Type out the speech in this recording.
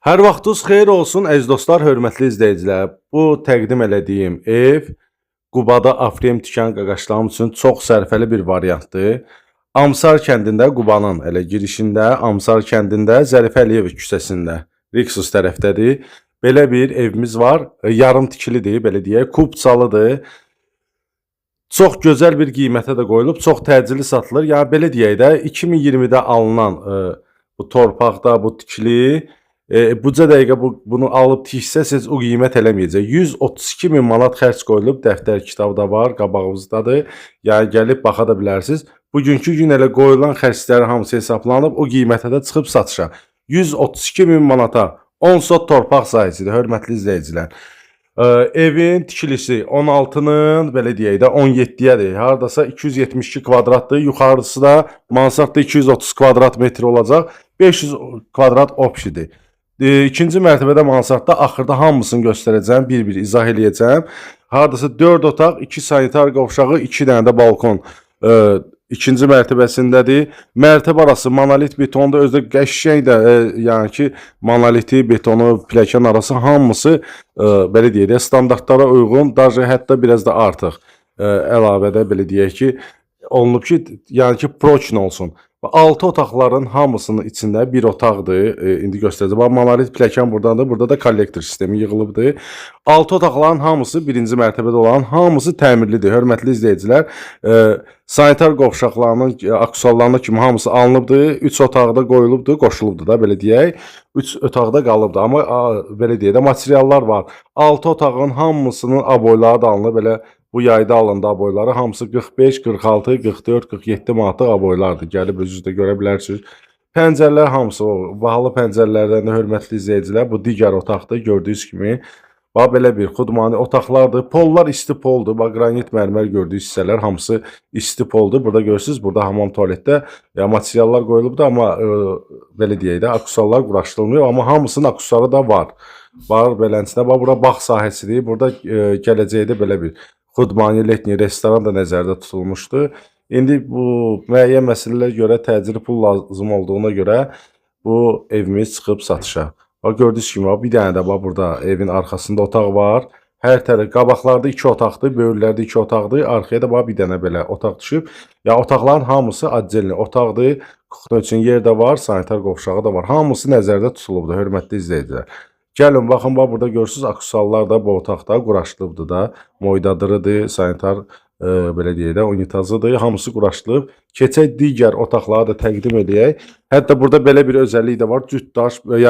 Hər vaxtınız xeyir olsun, əziz dostlar, hörmətli izləyicilər. Bu təqdim elədiyim ev Qubada Afrem tikən qaqaşlarım üçün çox sərfəli bir variantdır. Amsar kəndində, Qubanın elə girişində, Amsar kəndində, Zərifə Əliyev küçəsində, Rixos tərəfdədir. Belə bir evimiz var. Yarım tikilidir, belə deyək, kubçalıdır. Çox gözəl bir qiymətə də qoyulub, çox təcili satılır. Yəni belə deyək də, 2020-də alınan bu torpaqda bu tikili buca dəqiqə bunu alıb tiksəsiz o qiymət eləməyəcək. 132 min manat xərc qoyulub, dəftər kitab da var, qabağımızdadır. Yəni gəlib baxa da bilərsiniz. Bugünkü gün elə qoyulan xərclərin hamısı hesablanıb, o qiymətə də çıxıb satışa. 132 min manata 10 sot torpaq sahəsidir, hörmətli izləyicilər. Evin tikilisi 16-nın belə deyək də 17-yədir. Hardasa 272 kvadratdır. Yuxarısı da mansardda 230 kvadrat metr olacaq. 500 kvadrat opşidir. İkinci mərtəbədə mansardda axırda hamısını göstərəcəm, bir-bir izah eləyəcəm. Hardasa 4 otaq, 2 sanitar qovşağı, 2 dənə də balkon ikinci mərtəbəsindədir. Mərtəbə arası monolit betonda, özü də qəşəng də, yəni ki, monoliti, betonu, pləkan arası hamısı belə deyək də standartlara uyğun, daha hətta biraz da artıq əlavədə belə deyək ki, olunub ki, yəni ki, proçno olsun. Və 6 otaqların hamısının içində bir otaqdır. İndi göstərəcəm. Bax, monolit pləkan burdandır. Burada da kollektor sistemi yığılıbdır. 6 otaqların hamısı birinci mərtəbədə olan hamısı təmirlidir. Hörmətli izləyicilər, sanitar qovşaqlarının aksesuarlarına kimi hamısı alınıbdır. 3 otaqda qoyulubdur, qoşulubdur da belə deyək. 3 otaqda qalıbdır. Amma belə deyək də materiallar var. 6 otağın hamısının aboyları da alınıb, belə bu yayda alındı aboyları. Hamısı 45, 46, 44, 47 manatlıq aboylardır. Gəlib özünüz də görə bilərsiniz. Pəncərələr hamısı o bahalı pəncərələrdən də, hörmətli izləyicilər. Bu digər otaqdır gördüyünüz kimi. Bax belə bir xudmani otaqlardır. Pollar isti poldur. Bax qranit mərmər gördüyünüz hissələr hamısı isti poldur. Burada görürsüz, burada hamam tualetdə ya materiallar qoyulubdur, amma belə deyək də aksesuarlar quraşdırılmıyor, amma hamısının aksesuarı da var. Var beləsinə. Bax bura bağ sahəsidir. Burada gələcəkdə belə bir xudmani letni restoran da nəzərdə tutulmuşdu. İndi bu müəyyən məsələlərə görə təcili pul lazım olduğuna görə bu evimiz çıxıb satışa. Bax gördüyünüz kimi bax, bir dənə də bax burada evin arxasında otaq var. Hər tərəf qabaqlarda 2 otaqdır, böyürlərdə 2 otaqdır, arxaya da bax bir dənə belə otaq düşüb. Ya otaqların hamısı отдельный otaqdır. Kuxna üçün yer də var, sanitar qovşağı da var. Hamısı nəzərdə tutulubdur, hörmətli izləyicilər. Gəlin baxın, bax burada görürsüz aksesuarlar da bu otaqda quraşdırılıbdır da. Moydadırıdır, sanitar belə deyək də unitazıdır. Hamısı quraşdırılıb. Keçək digər otaqları da təqdim eləyək. Hətta burada belə bir özəllik də var. Cüt daş, yəni